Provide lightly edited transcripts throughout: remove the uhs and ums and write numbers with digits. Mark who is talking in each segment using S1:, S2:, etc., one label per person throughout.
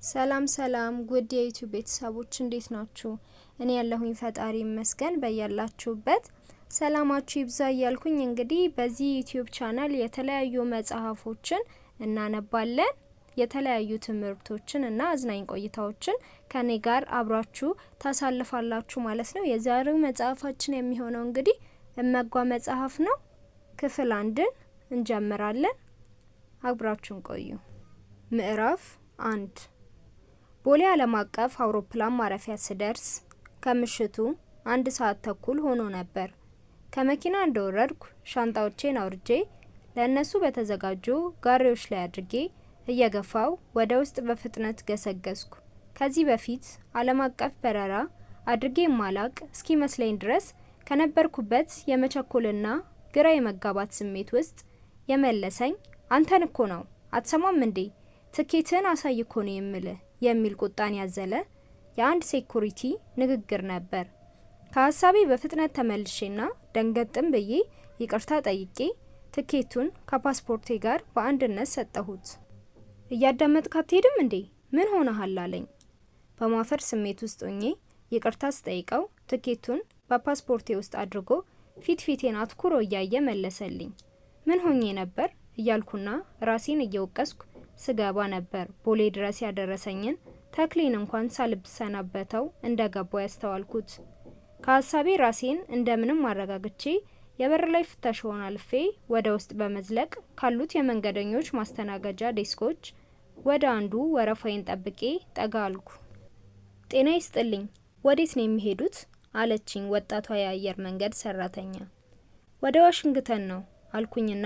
S1: ሰላም ሰላም ውድ የዩቲዩብ ቤተሰቦች፣ እንዴት ናችሁ? እኔ ያለሁኝ ፈጣሪ ይመስገን። በያላችሁበት ሰላማችሁ ይብዛ እያልኩኝ እንግዲህ በዚህ ዩቲዩብ ቻናል የተለያዩ መጽሐፎችን እናነባለን። የተለያዩ ትምህርቶችን እና አዝናኝ ቆይታዎችን ከኔ ጋር አብራችሁ ታሳልፋላችሁ ማለት ነው። የዛሬው መጽሐፋችን የሚሆነው እንግዲህ እመጓ መጽሐፍ ነው። ክፍል አንድን እንጀምራለን። አብራችሁን ቆዩ። ምዕራፍ 1። ቦሌ ዓለም አቀፍ አውሮፕላን ማረፊያ ስደርስ ከምሽቱ 1 ሰዓት ተኩል ሆኖ ነበር። ከመኪና እንደወረድኩ ሻንጣዎቼን አውርጄ ለእነሱ በተዘጋጁ ጋሪዎች ላይ አድርጌ እየገፋው ወደ ውስጥ በፍጥነት ገሰገስኩ። ከዚህ በፊት ዓለም አቀፍ በረራ አድርጌ የማላቅ እስኪመስለኝ ድረስ ከነበርኩበት የመቸኮልና ግራ የመጋባት ስሜት ውስጥ የመለሰኝ "አንተን እኮ ነው፣ አትሰማም እንዴ? ትኬትህን አሳይ እኮ ነው የምልህ" የሚል ቁጣን ያዘለ የአንድ security ንግግር ነበር። ከሀሳቤ በፍጥነት ተመልሼና ደንገጥም ብዬ ይቅርታ ጠይቄ ትኬቱን ከፓስፖርቴ ጋር በአንድነት ሰጠሁት። "እያዳመጥክ አትሄድም እንዴ? ምን ሆነሃል?" አለኝ። በማፈር ስሜት ውስጥ ሆኜ ይቅርታ ስጠይቀው ትኬቱን በፓስፖርቴ ውስጥ አድርጎ ፊት ፊቴን አትኩሮ እያየ መለሰልኝ። ምን ሆኜ ነበር እያልኩና ራሴን እየወቀስኩ ስገባ ነበር ቦሌ ድረስ ያደረሰኝን ተክሌን እንኳን ሳልሰናበተው እንደገባው ያስተዋልኩት። ከሀሳቤ ራሴን እንደምንም አረጋግቼ የበር ላይ ፍተሻውን አልፌ ወደ ውስጥ በመዝለቅ ካሉት የመንገደኞች ማስተናገጃ ዴስኮች ወደ አንዱ ወረፋዬን ጠብቄ ጠጋ አልኩ። "ጤና ይስጥልኝ፣ ወዴት ነው የሚሄዱት?" አለችኝ ወጣቷ የአየር መንገድ ሰራተኛ። "ወደ ዋሽንግተን ነው" አልኩኝና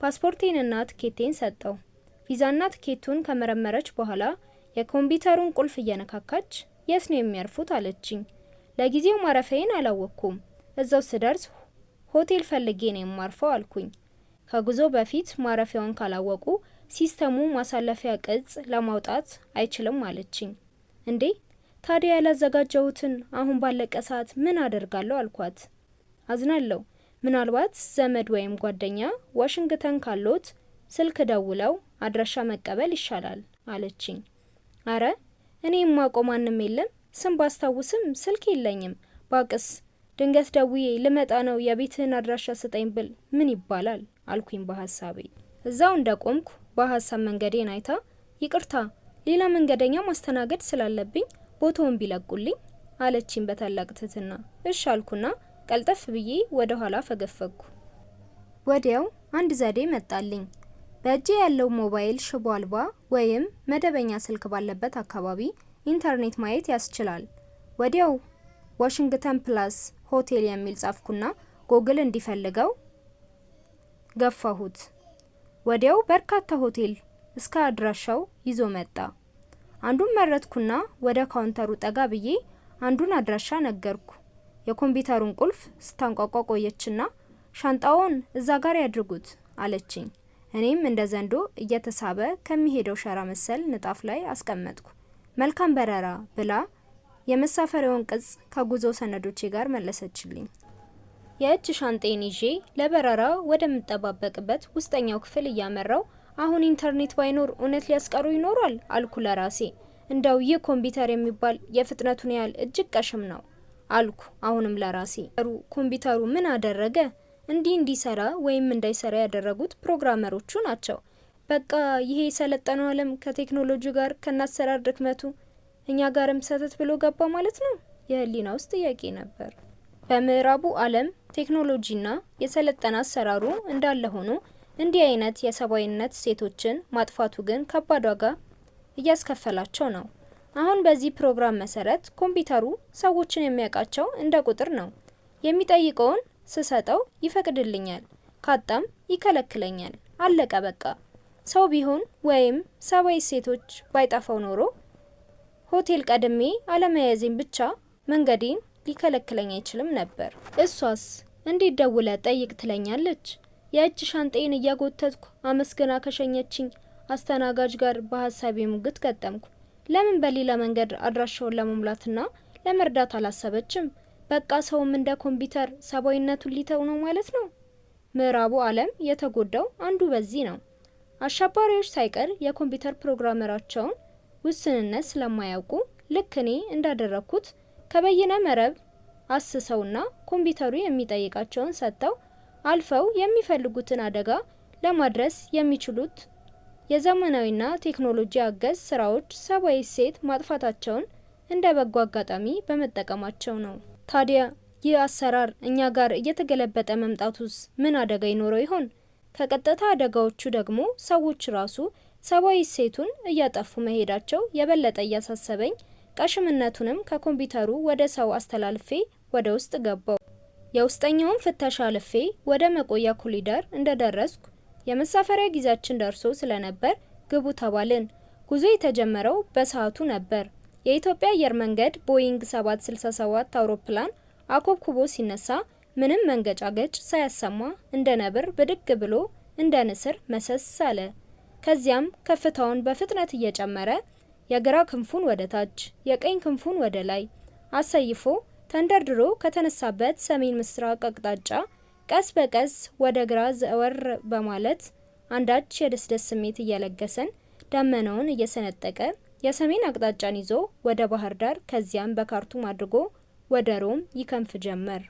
S1: ፓስፖርቴንና ትኬቴን ሰጠው። ቪዛና ትኬቱን ከመረመረች በኋላ የኮምፒውተሩን ቁልፍ እየነካካች "የት ነው የሚያርፉት?" አለችኝ። "ለጊዜው ማረፊያዬን አላወቅኩም። እዛው ስደርስ ሆቴል ፈልጌ ነው የማርፈው" አልኩኝ። "ከጉዞ በፊት ማረፊያውን ካላወቁ ሲስተሙ ማሳለፊያ ቅጽ ለማውጣት አይችልም" አለችኝ። "እንዴ፣ ታዲያ ያላዘጋጀሁትን አሁን ባለቀ ሰዓት ምን አደርጋለሁ?" አልኳት። "አዝናለሁ። ምናልባት ዘመድ ወይም ጓደኛ ዋሽንግተን ካሎት ስልክ ደውለው አድራሻ መቀበል ይሻላል" አለችኝ። "አረ፣ እኔ የማውቀው ማንም የለም። ስም ባስታውስም ስልክ የለኝም። ባቅስ ድንገት ደውዬ ልመጣ ነው፣ የቤትህን አድራሻ ስጠኝ ብል ምን ይባላል?" አልኩኝ በሀሳቤ። እዛው እንደቆምኩ በሀሳብ መንገዴን አይታ "ይቅርታ፣ ሌላ መንገደኛ ማስተናገድ ስላለብኝ ቦታውን ቢለቁልኝ" አለችኝ በታላቅ ትህትና። እሽ አልኩና ቀልጠፍ ብዬ ወደ ኋላ ፈገፈግኩ። ወዲያው አንድ ዘዴ መጣልኝ። በእጄ ያለው ሞባይል ሽቦ አልባ ወይም መደበኛ ስልክ ባለበት አካባቢ ኢንተርኔት ማየት ያስችላል። ወዲያው "ዋሽንግተን ፕላስ ሆቴል" የሚል ጻፍኩና ጎግል እንዲፈልገው ገፋሁት። ወዲያው በርካታ ሆቴል እስከ አድራሻው ይዞ መጣ። አንዱን መረጥኩና ወደ ካውንተሩ ጠጋ ብዬ አንዱን አድራሻ ነገርኩ። የኮምፒውተሩን ቁልፍ ስታንቋቋ ቆየችና "ሻንጣውን እዛ ጋር ያድርጉት" አለችኝ። እኔም እንደ ዘንዶ እየተሳበ ከሚሄደው ሸራ መሰል ንጣፍ ላይ አስቀመጥኩ። "መልካም በረራ" ብላ የመሳፈሪያውን ቅጽ ከጉዞ ሰነዶቼ ጋር መለሰችልኝ። የእጅ ሻንጣዬን ይዤ ለበረራ ወደምጠባበቅበት ውስጠኛው ክፍል እያመራው "አሁን ኢንተርኔት ባይኖር እውነት ሊያስቀሩ ይኖሯል" አልኩ ለራሴ። "እንደው ይህ ኮምፒውተር የሚባል የፍጥነቱን ያህል እጅግ ቀሽም ነው" አልኩ አሁንም ለራሴ። ኮምፒውተሩ ምን አደረገ? እንዲህ እንዲሰራ ወይም እንዳይሰራ ያደረጉት ፕሮግራመሮቹ ናቸው። በቃ ይሄ የሰለጠነው ዓለም ከቴክኖሎጂ ጋር ከነአሰራር ድክመቱ እኛ ጋርም ሰተት ብሎ ገባ ማለት ነው? የህሊና ውስጥ ጥያቄ ነበር። በምዕራቡ ዓለም ቴክኖሎጂና የሰለጠነ አሰራሩ እንዳለ ሆኖ እንዲህ አይነት የሰብአዊነት እሴቶችን ማጥፋቱ ግን ከባድ ዋጋ እያስከፈላቸው ነው። አሁን በዚህ ፕሮግራም መሰረት ኮምፒውተሩ ሰዎችን የሚያውቃቸው እንደ ቁጥር ነው። የሚጠይቀውን ስሰጠው ይፈቅድልኛል፣ ካጣም ይከለክለኛል። አለቀ በቃ። ሰው ቢሆን ወይም ሰብአዊ እሴቶች ባይጠፋው ኖሮ ሆቴል ቀድሜ አለመያዜን ብቻ መንገዴን ሊከለክለኝ አይችልም ነበር። እሷስ እንዴት ደውለህ ጠይቅ ትለኛለች? የእጅ ሻንጣዬን እያጎተትኩ አመስግና ከሸኘችኝ አስተናጋጅ ጋር በሀሳቤ ሙግት ገጠምኩ። ለምን በሌላ መንገድ አድራሻውን ለመሙላትና ለመርዳት አላሰበችም? በቃ ሰውም እንደ ኮምፒውተር ሰብአዊነቱን ሊተው ነው ማለት ነው። ምዕራቡ ዓለም የተጎዳው አንዱ በዚህ ነው። አሸባሪዎች ሳይቀር የኮምፒውተር ፕሮግራመራቸውን ውስንነት ስለማያውቁ ልክ እኔ እንዳደረግኩት ከበይነ መረብ አስሰውና ኮምፒውተሩ የሚጠይቃቸውን ሰጥተው አልፈው የሚፈልጉትን አደጋ ለማድረስ የሚችሉት የዘመናዊና ቴክኖሎጂ አገዝ ስራዎች ሰብአዊ እሴት ማጥፋታቸውን እንደ በጎ አጋጣሚ በመጠቀማቸው ነው። ታዲያ ይህ አሰራር እኛ ጋር እየተገለበጠ መምጣቱስ ምን አደጋ ይኖረው ይሆን? ከቀጥታ አደጋዎቹ ደግሞ ሰዎች ራሱ ሰብአዊ እሴቱን እያጠፉ መሄዳቸው የበለጠ እያሳሰበኝ ቀሽምነቱንም ከኮምፒውተሩ ወደ ሰው አስተላልፌ ወደ ውስጥ ገባው። የውስጠኛውን ፍተሻ አልፌ ወደ መቆያ ኮሪደር እንደደረስኩ የመሳፈሪያ ጊዜያችን ደርሶ ስለነበር ግቡ ተባልን። ጉዞ የተጀመረው በሰዓቱ ነበር። የኢትዮጵያ አየር መንገድ ቦይንግ 767 አውሮፕላን አኮብኩቦ ሲነሳ ምንም መንገጫገጭ ሳያሰማ እንደ ነብር ብድግ ብሎ እንደ ንስር መሰስ አለ። ከዚያም ከፍታውን በፍጥነት እየጨመረ የግራ ክንፉን ወደ ታች፣ የቀኝ ክንፉን ወደ ላይ አሰይፎ ተንደርድሮ ከተነሳበት ሰሜን ምስራቅ አቅጣጫ ቀስ በቀስ ወደ ግራ ዘወር በማለት አንዳች የደስደስ ስሜት እየለገሰን ደመናውን እየሰነጠቀ የሰሜን አቅጣጫን ይዞ ወደ ባህር ዳር ከዚያም በካርቱም አድርጎ ወደ ሮም ይከንፍ ጀመር።